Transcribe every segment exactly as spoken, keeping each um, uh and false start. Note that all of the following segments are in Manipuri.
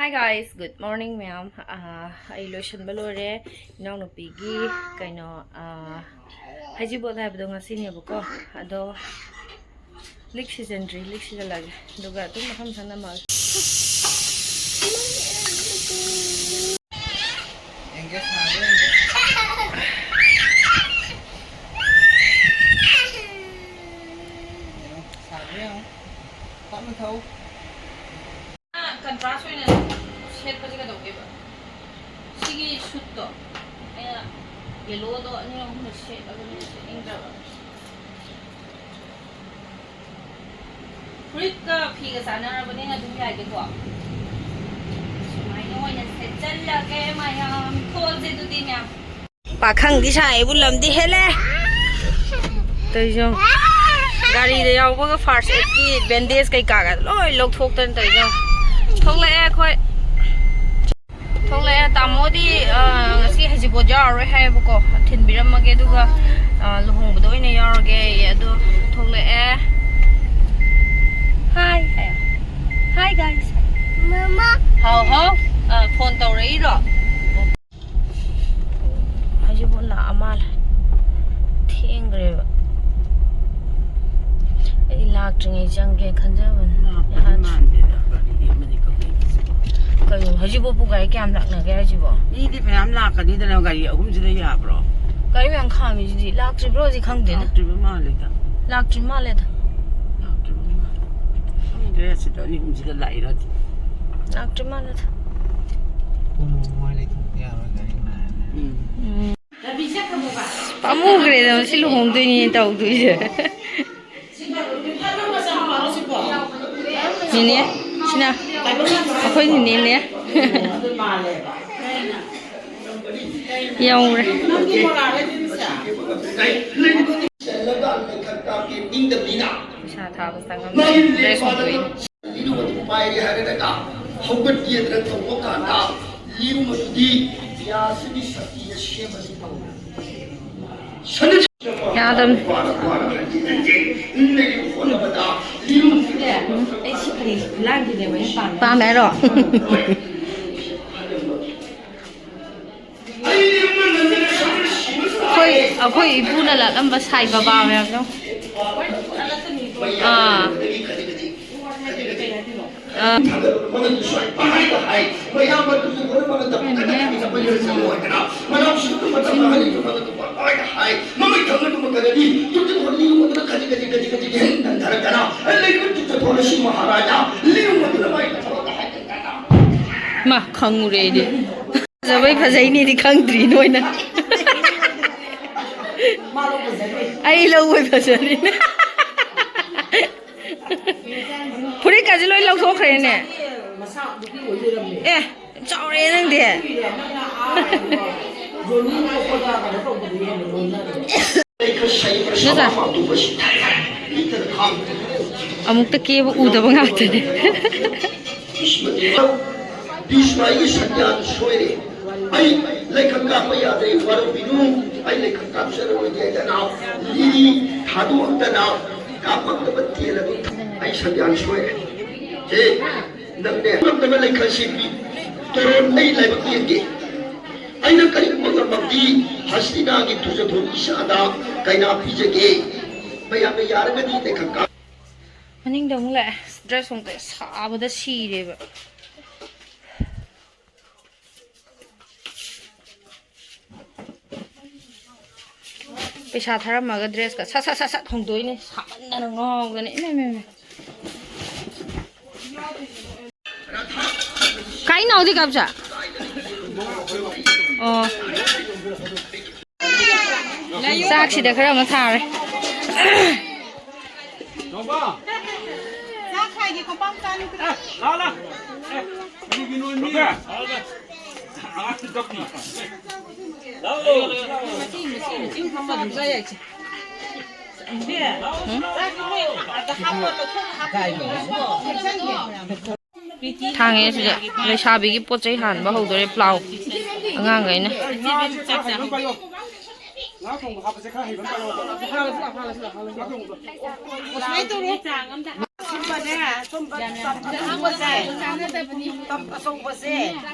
Hi guys, good morning ꯃꯌꯥꯝ꯫ ꯑꯥ, ꯑꯩ ꯂꯣꯏꯁꯤꯟꯕ ꯂꯣꯏꯔꯦ꯫ ꯏꯅꯥꯎꯅꯨꯄꯤꯒꯤ ꯀꯩꯅꯣ, ꯑꯥ, ꯍꯩꯖꯤꯕꯣꯠ ꯍꯥꯏꯕꯗꯣ ꯉꯁꯤꯅꯦꯕꯀꯣ꯫ ꯑꯗꯣ ꯂꯤꯛ ꯁꯤꯖꯤꯟꯗ꯭ꯔꯤ, ꯂꯤꯛ ꯁꯤꯖꯤꯜꯂꯒꯦ꯫ ꯑꯗꯨꯒ ꯑꯗꯨꯝ ꯃꯊꯪ ꯃꯊꯪ ꯅꯝꯃꯛꯑꯒꯦ꯫ ꯌꯦꯡꯒꯦ, ꯁꯥꯕ꯭ꯔꯥ ꯌꯦꯡꯒꯦ꯫ ꯌꯦꯡꯉꯣ, ꯁꯥꯕ꯭ꯔꯥ ꯌꯦꯡꯉꯣ꯫ ꯇꯞꯅ ꯊꯧ꯫ ꯀꯟꯇ꯭ꯔꯥꯁ ꯑꯣꯏꯅ ꯁꯦꯠꯄꯁꯦ ꯀꯩꯗꯧꯒꯦꯕ? ꯁꯤꯒꯤ ꯁꯨꯠꯇꯣ ꯑꯩꯅ ꯌꯦꯂꯣꯗꯣ ꯑꯅꯤꯔꯛ ꯑꯍꯨꯝꯂꯛ ꯁꯦꯠꯂꯕꯅꯤꯅ ꯁꯦꯠꯅꯤꯡꯗ꯭ꯔꯕ꯫ ꯐꯨꯔꯤꯠꯀ ꯐꯤꯒ ꯆꯥꯟꯅꯔꯕꯅꯤꯅ ꯑꯗꯨꯝ ꯌꯥꯏꯗꯀꯣ꯫ ꯁꯨꯃꯥꯏꯅ ꯑꯣꯏꯅ ꯁꯦꯠꯆꯜꯂꯒꯦ ꯃꯌꯥꯝ꯫ ꯊꯣꯛꯑꯁꯦ ꯑꯗꯨꯗꯤ ꯃꯌꯥꯝ꯫ ꯄꯥꯈꯪꯗꯤ ꯁꯥꯏꯕꯨ ꯂꯝꯗꯤ ꯍꯦꯜꯂꯦ꯫ ꯇꯧꯔꯤꯁꯦ ꯌꯦꯡꯉꯣ꯫ ꯒꯥꯔꯤꯗ ꯌꯥꯎꯕꯒ ꯐꯥꯔꯁ ꯑꯦꯗꯀꯤ ꯕꯦꯟꯗꯦꯖ ꯀꯩꯀꯥꯒ ꯂꯣꯏ ꯂꯧꯊꯣꯛꯇꯅ ꯇꯧꯔꯤꯁꯦ ꯌꯦꯡꯉꯣ꯫ ꯊꯣꯛꯂꯛꯑꯦ ꯑꯩꯈꯣꯏ꯫ ꯊꯣꯛꯂꯛꯑꯦ꯫ ꯇꯥꯃꯣꯗꯤ, ꯑ, ꯉꯁꯤ ꯍꯩꯖꯤꯡꯄꯣꯠ ꯌꯥꯎꯔꯔꯣꯏ ꯍꯥꯏꯌꯦꯕꯀꯣ꯫ ꯊꯤꯟꯕꯤꯔꯝꯃꯒꯦ ꯑꯗꯨꯒ, ꯑ, ꯂꯨꯍꯣꯡꯕꯗ ꯑꯣꯏꯅ ꯌꯥꯎꯔꯒꯦ꯫ ꯑꯗꯣ ꯊꯣꯛꯂꯛꯑꯦ꯫ Hi ꯍꯥꯏꯌꯣ꯫ Hi guys꯫ ꯃꯃꯥ꯫ ꯍꯥꯎ ꯍꯥꯎ꯫ ꯑ, ꯐꯣꯟ ꯇꯧꯔꯛꯏꯔꯣ? ꯍꯩꯖꯤꯡꯄꯣꯠ ꯂꯥꯛꯑ ꯃꯥꯜꯂꯦ꯫ ꯊꯦꯡꯈ꯭ꯔꯦꯕ꯫ ꯑꯩ ꯂꯥꯛꯇ꯭ꯔꯤꯉꯩ ꯆꯪꯒꯦ ꯈꯟꯖꯕꯅꯦ꯫ ꯂꯥꯛꯄꯗꯤ ꯌꯥꯗ꯭ꯔꯦ꯫ ꯃꯥꯟꯗꯦꯗ, ꯒꯥꯔꯤ ꯑꯃꯅꯤ ꯈꯛ ꯂꯩꯕꯁꯤꯕꯨ꯫ ꯀꯩꯅꯣ, ꯍꯩꯖꯤꯡꯄꯣꯠꯄꯨ ꯒꯥꯔꯤ ꯀꯌꯥꯝ ꯂꯥꯛꯅꯒꯦ ꯍꯥꯏꯁꯤꯕꯣ? ꯃꯤꯗꯤ ꯃꯌꯥꯝ ꯂꯥꯛꯀꯅꯤꯗꯅ, ꯒꯥꯔꯤ ꯑꯍꯨꯝꯁꯤꯗ ꯌꯥꯕ꯭ꯔꯣ? ꯒꯥꯔꯤ ꯃꯌꯥꯝ ꯈꯥꯝꯃꯤꯁꯤꯗꯤ ꯂꯥꯛꯇ꯭ꯔꯤꯕ꯭ꯔꯣꯗꯤ ꯈꯪꯗꯦꯅꯦ꯫ ꯂꯥꯛꯇ꯭ꯔꯤꯕ ꯃꯥꯜꯂꯦꯗ꯫ ꯂꯥꯛꯇ꯭ꯔꯤ ꯃꯥꯜꯂꯦꯗ꯫ ꯂꯥꯛꯇ꯭ꯔꯤꯕ ꯃꯥꯜꯂꯦ꯫ ꯈꯪꯗ꯭ꯔꯦ, ꯑꯁꯤꯗ ꯑꯅꯤ ꯑꯍꯨꯝꯁꯤꯗ ꯂꯥꯛꯏꯔꯗꯤ꯫ ꯂꯥꯛꯇ꯭ꯔꯤ ꯃꯥꯜꯂꯦꯗ꯫ ꯄꯨꯡ ꯃꯉꯥ ꯂꯩꯊꯣꯛꯄ ꯌꯥꯔꯣꯏ, ꯒꯥꯔꯤ ꯉꯥꯏꯔ ꯂꯩꯔꯦ꯫ ꯎꯝ꯫ ꯎꯝ꯫ ꯄꯥꯝꯃꯨꯈ꯭ꯔꯦꯗ, ꯃꯁꯤ ꯂꯨꯍꯣꯡꯗꯣꯏꯅꯦ ꯇꯧꯗꯣꯏꯁꯦ꯫ ꯅꯦꯅꯦ, ꯁꯤꯅ ꯑꯩꯈꯣꯏ ꯅꯦꯅꯦꯅꯦ꯫ ꯌꯧꯔꯦ꯫ ꯄꯩꯁꯥ ꯊꯥꯕ ꯆꯪꯉꯝꯃꯦ꯫ ꯗ꯭ꯔꯦꯁ ꯍꯣꯡꯗꯣꯛꯏ꯫ ꯂꯤꯔꯨꯝ ꯑꯗꯨ ꯄꯥꯏꯔꯦ ꯍꯥꯏꯔꯒ ꯍꯧꯒꯠꯀꯦꯗꯅ ꯇꯧꯕ ꯀꯥꯟꯗ, ꯂꯤꯔꯨꯝ ꯑꯗꯨꯗꯤ ꯒ꯭ꯌꯥꯁꯀꯤ ꯁꯛꯇꯤꯅ ꯁꯦꯝꯕꯅꯤ꯫ ꯌꯥꯗꯕꯅꯤ꯫ ꯋꯥꯅ ꯋꯥꯅ ꯍꯟꯖꯤꯟ ꯍꯟꯖꯤꯟ ꯂꯩꯔꯤꯕ ꯍꯣꯠꯅꯕꯗ ꯑꯩ ꯁꯤ ꯐꯅꯦꯛ ꯂꯥꯡꯒꯤꯅꯦꯕ ꯑꯩꯅ ꯄꯥꯝꯃꯦ꯫ ꯄꯥꯝꯃꯦ ꯍꯥꯏꯔꯣ? ꯑꯩꯈꯣꯏ, ꯑꯩꯈꯣꯏ ꯏꯄꯨꯅ ꯂꯥꯠꯂꯝꯕ ꯁꯥꯏ ꯕꯕꯥ ꯃꯌꯥꯝꯗꯣ꯫ ꯑꯥ꯫ ꯑꯥ꯫ ꯃꯥ ꯈꯪꯉꯨꯔꯦ ꯑꯩꯗꯤ꯫ ꯐꯖꯕꯩ ꯐꯖꯩꯅꯦꯗꯤ ꯈꯪꯗ꯭ꯔꯤ ꯅꯣꯏꯅ꯫ ꯑꯩ ꯂꯧꯕꯩ ꯐꯖꯔꯤꯅꯦ꯫ ꯐꯨꯔꯤꯠꯀꯁꯦ ꯂꯣꯏ ꯂꯧꯊꯣꯛꯈ꯭ꯔꯦꯅꯦ꯫ ꯑꯦ, ꯆꯥꯎꯔꯦ ꯅꯪꯗꯤ꯫ ꯅꯠꯇ꯭ꯔꯥ? ꯑꯃꯨꯛꯇ ꯀꯦꯕ ꯎꯗꯕ ꯉꯥꯛꯇꯅꯦ꯫ ꯕꯤꯁꯅꯨ ꯑꯩꯒꯤ ꯁꯟꯗ꯭ꯌꯥꯗꯨ ꯁꯣꯏꯔꯦ꯫ ꯑꯩ ꯂꯩꯈꯛ ꯀꯥꯞꯄ ꯌꯥꯗ꯭ꯔꯦ, ꯋꯥꯔꯧꯕꯤꯅꯨ꯫ ꯑꯩ ꯂꯩꯈꯛ ꯀꯥꯞꯆꯔꯔꯣꯏꯒꯦ ꯍꯥꯏꯗꯅ ꯂꯤꯔꯤ ꯊꯥꯗꯣꯛꯑꯝꯗꯅ ꯀꯥꯞꯄꯛꯇꯕ ꯇꯦꯜ ꯑꯗꯨ ꯑꯩ ꯁꯟꯗ꯭ꯌꯥꯗꯨ ꯁꯣꯏꯔꯦ꯫ ꯍꯦ, ꯅꯪꯅꯦ ꯀꯥꯞꯄꯛꯇꯕ ꯂꯩꯈꯛꯁꯤ ꯄꯤ-, ꯇꯣꯔꯣꯟ ꯑꯩ ꯂꯥꯏꯕꯛ ꯌꯦꯡꯒꯦ꯫ ꯑꯩꯅ ꯀꯔꯤꯒꯨꯝꯕ ꯉꯝꯃꯕꯗꯤ ꯍꯁꯇꯤꯅꯥꯒꯤ ꯊꯨꯖꯊꯣꯟ ꯏꯁꯥꯗ ꯀꯩꯅꯥ ꯄꯤꯖꯒꯦ꯫ ꯃꯌꯥꯝꯅ ꯌꯥꯔꯒꯗꯤ ꯂꯩꯈꯛ ꯀꯥꯞ- ꯃꯅꯤꯡꯗ ꯑꯃꯨꯛ ꯂꯥꯛꯑꯦ꯫ ꯗ꯭ꯔꯦꯁ ꯍꯣꯡꯗꯣꯛꯑꯦ꯫ ꯁꯥꯕꯗ ꯁꯤꯔꯦꯕ꯫ ꯄꯩꯁꯥ ꯊꯥꯔꯝꯃꯒ ꯗ꯭ꯔꯦꯁꯀ ꯁꯠ ꯁꯠ ꯁꯠ ꯁꯠ ꯍꯣꯡꯗꯣꯛꯏꯅꯦ꯫ ꯁꯥꯃꯟꯗꯅ ꯉꯥꯎꯗꯅ꯫ ꯏꯃꯥꯏ, ꯏꯃꯥꯏ, ꯏꯃꯥꯏ꯫ ꯀꯥꯏ ꯅꯥꯎꯗꯤ ꯀꯥꯞꯆꯥ? ꯑꯣ꯫ ꯆꯥꯛꯁꯤꯗ ꯈꯔ ꯑꯃ ꯊꯥꯔꯦ꯫ ꯆꯥꯛ ꯈꯥꯏꯒꯦ, ꯀꯣꯄꯥꯝ ꯆꯥꯅꯤ꯫ ꯊꯥꯡꯉꯦ ꯁꯤꯗ ꯂꯩꯁꯥꯕꯤꯒꯤ ꯄꯣꯠ ꯆꯩ ꯍꯥꯟꯕ ꯍꯧꯗꯣꯔꯦ꯫ ꯄ꯭ꯂꯥꯎ ꯑꯉꯥꯡꯈꯩꯅ꯫ ꯉꯥ ꯊꯣꯡꯕ ꯍꯥꯞꯄꯁꯦ ꯈꯔ ꯍꯩꯕ ꯑꯃ ꯇꯧꯔꯣ꯫ ꯍꯥꯜꯂꯁꯤ ꯂꯥꯛꯑꯣ, ꯍꯥꯜꯂꯁꯤ ꯂꯥꯛꯑꯣ, ꯍꯥꯜꯂꯁꯤ ꯂꯥꯛꯑꯣ꯫ ꯁꯨꯃꯥꯏꯅ ꯇꯧꯔꯣ꯫ ꯆꯥꯡ ꯑꯝꯗ ꯁꯨꯝꯕꯅꯦ, ꯁꯨꯝꯕ ꯌꯥꯝ ꯌꯥꯝ ꯇꯞ ꯑꯆꯧꯕꯁꯦ꯫ ꯆꯥꯅꯗꯕꯅꯤ꯫ ꯇꯞ ꯑꯆꯧꯕꯁꯦ꯫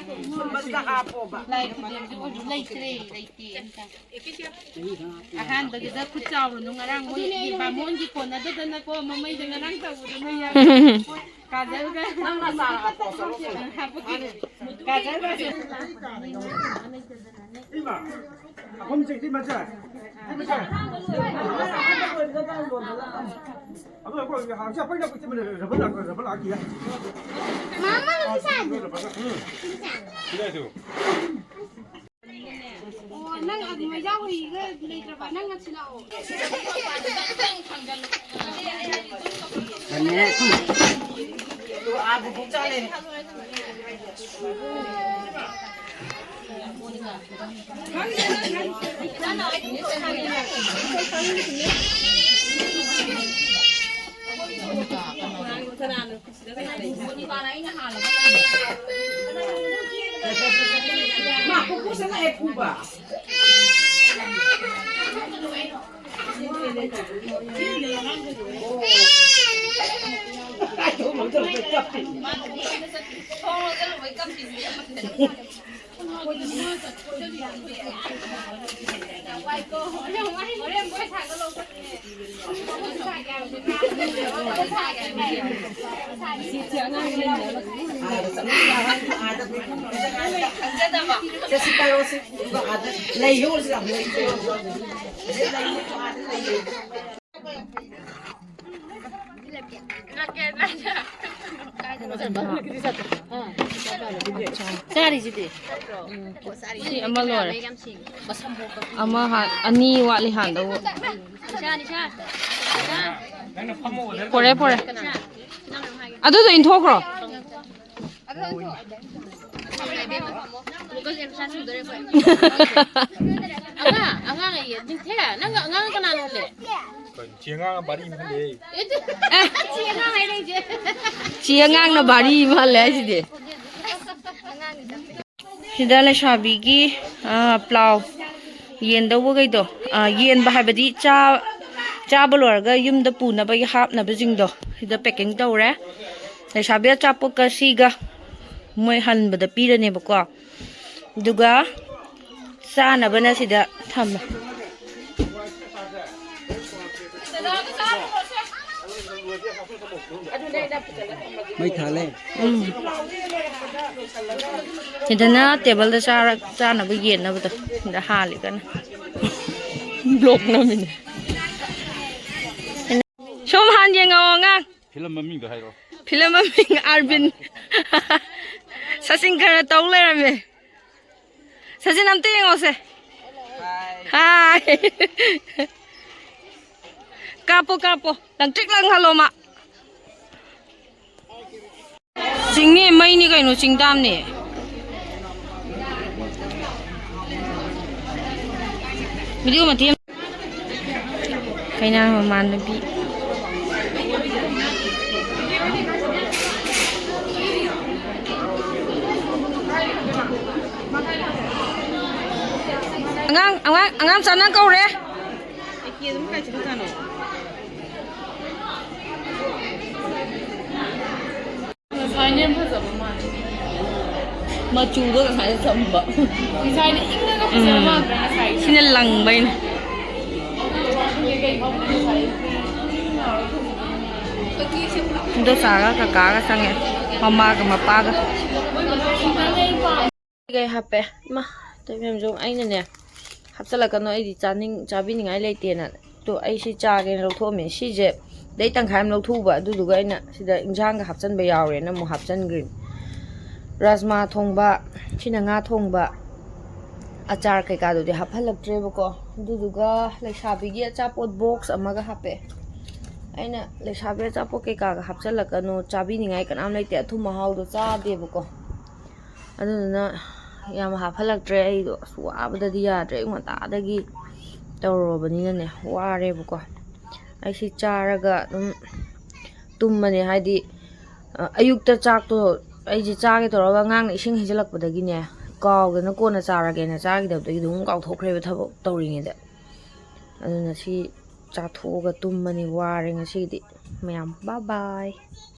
ꯁꯨꯝꯕꯁꯤꯗ ꯍꯥꯞꯄꯣꯕ꯫ ꯂꯥꯏ ꯈꯨꯗꯦꯡꯁꯦ ꯑꯣꯏꯔꯁꯨ ꯂꯩꯇ꯭ꯔꯦ, ꯂꯩꯇꯦ ꯑꯝꯇ꯫ ꯑꯍꯥꯟꯕꯒꯤꯗ ꯈꯨꯠ ꯆꯥꯎꯔꯨꯅꯨ, ꯉꯔꯥꯡ ꯃꯣꯏ ꯕꯥꯃꯣꯟꯒꯤ ꯀꯣꯟꯅꯗꯗꯅꯀꯣ, ꯃꯃꯩꯗ ꯉꯔꯥꯡ ꯇꯧꯕꯗꯣ ꯅꯣꯏ ꯌꯥꯝ ꯀꯥꯖꯜꯒ ꯅꯪꯅ ꯆꯥꯔ ꯍꯥꯞꯄꯣ, ꯆꯠꯂꯣ꯫ ꯍꯥꯞꯄꯨꯒꯦ꯫ ꯀꯥꯖꯜꯒ ꯏꯃꯥ, ꯑꯍꯨꯝ ꯆꯤꯡꯗꯤ ꯃꯆꯥ꯫ ꯁꯤ ꯃꯆꯥ꯫ ꯑꯗꯣ ꯑꯩꯈꯣꯏ ꯍꯧꯖꯤꯛ ꯑꯩꯈꯣꯏꯅ ꯔꯕꯔ ꯂꯥꯛ-, ꯔꯕꯔ ꯂꯥꯛꯇꯤꯌꯦ꯫ ꯃꯥꯃꯥ, ꯂꯧꯕ ꯆꯥꯗꯦ꯫ ꯎꯝ꯫ ꯁꯤꯗ ꯁꯨ꯫ ꯑꯣ, ꯅꯪ ꯑꯗꯨ ꯃꯩꯖꯥ ꯍꯨꯏꯒ ꯂꯩꯇ꯭ꯔꯕ? ꯅꯪ ꯉꯁꯤ ꯂꯥꯛꯑꯣ꯫ ꯆꯥꯔꯤꯁꯤꯗꯤ꯫ ꯁꯤ ꯑꯃ ꯂꯣꯏꯔꯦ꯫ ꯑꯃ ꯍꯥꯟ-, ꯑꯅꯤ ꯋꯥꯠꯂꯤ ꯍꯥꯟꯗꯧꯕ꯫ ꯄꯣꯔꯦ, ꯄꯣꯔꯦ꯫ ꯑꯗꯨꯗꯣ ꯏꯟꯊꯣꯛꯈ꯭ꯔꯣ꯫ ꯑꯉꯥꯡ, ꯑꯉꯥꯡ ꯑꯌꯦ, ꯅꯤꯡꯊꯦ, ꯅꯪ ꯑꯉꯥꯡ ꯀꯅꯥꯅ ꯍꯜꯂꯦ? ꯀꯩꯅꯣ, ꯆꯦ ꯑꯉꯥꯡ ꯕꯥꯔꯤ ꯑꯃ ꯍꯜꯂꯦ꯫ ꯆꯦ ꯑꯉꯥꯡ ꯍꯥꯏꯔꯛꯏꯁꯦ꯫ ꯆꯦ ꯑꯉꯥꯡꯅ ꯕꯥꯔꯤ ꯑꯃ ꯍꯜꯂꯦ ꯍꯥꯏꯁꯤꯗꯤ꯫ ꯁꯤꯗ ꯂꯩꯁꯥꯕꯤꯒꯤ, ꯑ, ꯄ꯭ꯂꯥꯎ ꯌꯦꯟꯗꯧꯕꯈꯩꯗꯣ, ꯑ, ꯌꯦꯟꯕ ꯍꯥꯏꯕꯗꯤ ꯆꯥ-, ꯆꯥꯕ ꯂꯣꯏꯔꯒ ꯌꯨꯝꯗ ꯄꯨꯅꯕꯒꯤ ꯍꯥꯞꯅꯕꯁꯤꯡꯗꯣ ꯁꯤꯗ packing ꯇꯧꯔꯦ꯫ ꯂꯩꯁꯥꯕꯤ ꯑꯆꯥꯄꯣꯠꯀ ꯁꯤꯒ ꯃꯣꯏ ꯍꯟꯕꯗ ꯄꯤꯔꯅꯦꯕꯀꯣ꯫ ꯑꯗꯨꯒ ꯆꯥꯅꯕꯅ ꯁꯤꯗ ꯊꯝꯃꯦ꯫ ꯃꯩ ꯊꯥꯜꯂꯦ꯫ ꯎꯝ꯫ ꯁꯤꯗꯅ ꯇꯦꯕꯜꯗ ꯆꯥꯔ-, ꯆꯥꯅꯕ ꯌꯦꯟꯅꯕꯗꯣ꯫ ꯁꯤꯗ ꯍꯥꯜꯂꯤ ꯀꯟꯅ꯫ Vlog ꯅꯝꯃꯤꯅꯦ꯫ ꯁꯣꯝ ꯍꯥꯟ ꯌꯦꯡꯉꯛꯑꯣ ꯑꯉꯥꯡ꯫ ꯐꯤꯂꯝ ꯃꯃꯤꯡꯗꯣ ꯍꯥꯏꯔꯣ꯫ ꯐꯤꯂꯝ ꯃꯃꯤꯡ ꯑꯥꯔꯕꯤꯟ꯫ ꯁꯆꯤꯟ ꯈꯔ ꯇꯧ ꯂꯩꯔꯝꯃꯦ꯫ ꯁꯆꯤꯟ ꯑꯝꯇ ꯌꯦꯡꯉꯣꯁꯦ꯫ ꯍꯥꯏ꯫ ꯀꯥꯞꯄꯣ, ꯀꯥꯞꯄꯣ꯫ ꯂꯪꯇ꯭ꯔꯤꯛ ꯂꯪꯍꯜꯂꯣ ꯃꯥ꯫ ꯆꯤꯡꯅꯤ, ꯃꯩꯅꯤ ꯀꯩꯅꯣ, ꯆꯤꯡ ꯇꯥꯝꯅꯤ꯫ Video ꯃꯇꯦꯛ ꯑꯃ꯫ ꯀꯩꯅꯥ ꯃꯃꯥꯟꯅꯕꯤ꯫ ꯑꯉꯥꯡ, ꯑꯉꯥꯡ, ꯑꯉꯥꯡ ꯆꯥꯅ ꯀꯧꯔꯦ꯫ ꯉꯁꯥꯏꯅ ꯌꯥꯝ ꯐꯖꯕ ꯃꯥꯜꯂꯦ꯫ ꯃꯆꯨꯗꯣ ꯉꯁꯥꯏꯅ ꯆꯝꯕ꯫ ꯉꯁꯥꯏꯅ ꯏꯪꯉꯒ ꯐꯖꯕ ꯎꯝ꯫ ꯃꯥꯟꯗ꯭ꯔꯥ ꯉꯁꯥꯏ? ꯁꯤꯅ ꯂꯪꯕꯩꯅꯦ꯫ ꯏꯟꯗꯣꯆꯥꯒ ꯀꯀꯥꯒ ꯆꯪꯉꯦ꯫ ꯃꯃꯥꯒ ꯃꯄꯥꯒ꯫ ꯀꯩ ꯍꯥꯞꯄꯦ? ꯏꯃꯥ, ꯇꯩꯕꯦꯝꯁꯨ ꯑꯩꯅꯅꯦ, "ꯍꯥꯞꯆꯤꯜꯂꯛꯀꯅꯨ, ꯑꯩꯗꯤ ꯆꯥꯅꯤꯡ-, ꯆꯥꯕꯤꯅꯤꯡꯉꯥꯏ ꯂꯩꯇꯦꯅ"꯫ ꯇꯣ, ꯑꯩ ꯁꯤ ꯆꯥꯒꯦꯅ ꯂꯧꯊꯣꯛꯑꯝꯃꯦ꯫ ꯁꯤꯁꯦ ꯑꯗꯩ ꯇꯪꯈꯥꯏ ꯑꯃ ꯂꯧꯊꯣꯛꯎꯕ, ꯑꯗꯨꯗꯨꯒ ꯑꯩꯅ ꯁꯤꯗ ꯏꯟꯁꯥꯡꯒ ꯍꯥꯞꯆꯤꯟꯕ ꯌꯥꯎꯔꯦꯅ ꯑꯃꯨꯛ ꯍꯥꯞꯆꯤꯟꯈ꯭ꯔꯤꯅꯤ꯫ ꯔꯥꯖꯃꯥ ꯊꯣꯡꯕ, ꯁꯤꯅ ꯉꯥ ꯊꯣꯡꯕ, ꯑꯆꯥꯔ ꯀꯩꯀꯥꯗꯨꯗꯤ ꯍꯥꯞꯍꯜꯂꯛꯇ꯭ꯔꯦꯕꯀꯣ꯫ ꯑꯗꯨꯗꯨꯒ ꯂꯩꯁꯥꯕꯤꯒꯤ ꯑꯆꯥꯄꯣꯠ box ꯑꯃꯒ ꯍꯥꯞꯄꯦ꯫ ꯑꯩꯅ, "ꯂꯩꯁꯥꯕꯤ ꯑꯆꯥꯄꯣꯠ ꯀꯩꯀꯥꯒ ꯍꯥꯞꯆꯤꯜꯂꯛꯀꯅꯨ, ꯆꯥꯕꯤꯅꯤꯡꯉꯥꯏ ꯀꯅꯥꯝ ꯂꯩꯇꯦ, ꯑꯊꯨꯝ ꯑꯍꯥꯎꯗꯣ ꯆꯥꯗꯦꯕꯀꯣ"꯫ ꯑꯗꯨꯗꯨꯅ ꯌꯥꯝ ꯍꯥꯞꯍꯜꯂꯛꯇ꯭ꯔꯦ꯫ ꯑꯩꯗꯣ ꯑꯁ ꯋꯥꯕꯗꯗꯤ ꯌꯥꯗ꯭ꯔꯦ꯫ ꯑꯌꯨꯛ ꯉꯟꯇꯥꯗꯒꯤ ꯇꯧꯔꯨꯔꯕꯅꯤꯅꯅꯦ, ꯋꯥꯔꯦꯕꯀꯣ꯫ ꯑꯩ ꯁꯤ ꯆꯥꯔꯒ ꯑꯗꯨꯝ ꯇꯨꯝꯃꯅꯤ꯫ ꯍꯥꯏꯗꯤ, ꯑ, ꯑꯌꯨꯛꯇ ꯆꯥꯛꯇꯣ ꯑꯩꯁꯦ ꯆꯥꯒꯦ ꯇꯧꯔꯒ ꯑꯉꯥꯡꯅ ꯏꯁꯤꯡ ꯍꯩꯖꯤꯜꯂꯛꯄꯗꯒꯤꯅꯦ, ꯀꯥꯎꯗꯅ ꯀꯣꯟꯅ ꯆꯥꯔꯒꯦꯅ ꯆꯥꯈꯤꯗꯕꯗꯒꯤ ꯑꯗꯨꯝ ꯀꯥꯎꯊꯣꯛꯈ꯭ꯔꯦꯕ ꯊꯕꯛ ꯇꯧꯔꯤꯉꯩꯗ꯫ ꯑꯗꯨꯅ ꯁꯤ ꯆꯥꯊꯣꯛꯑꯒ ꯇꯨꯝꯃꯅꯤ, ꯋꯥꯔꯦ ꯉꯁꯤꯒꯤꯗꯤ꯫ ꯃꯌꯥꯝ bye bye꯫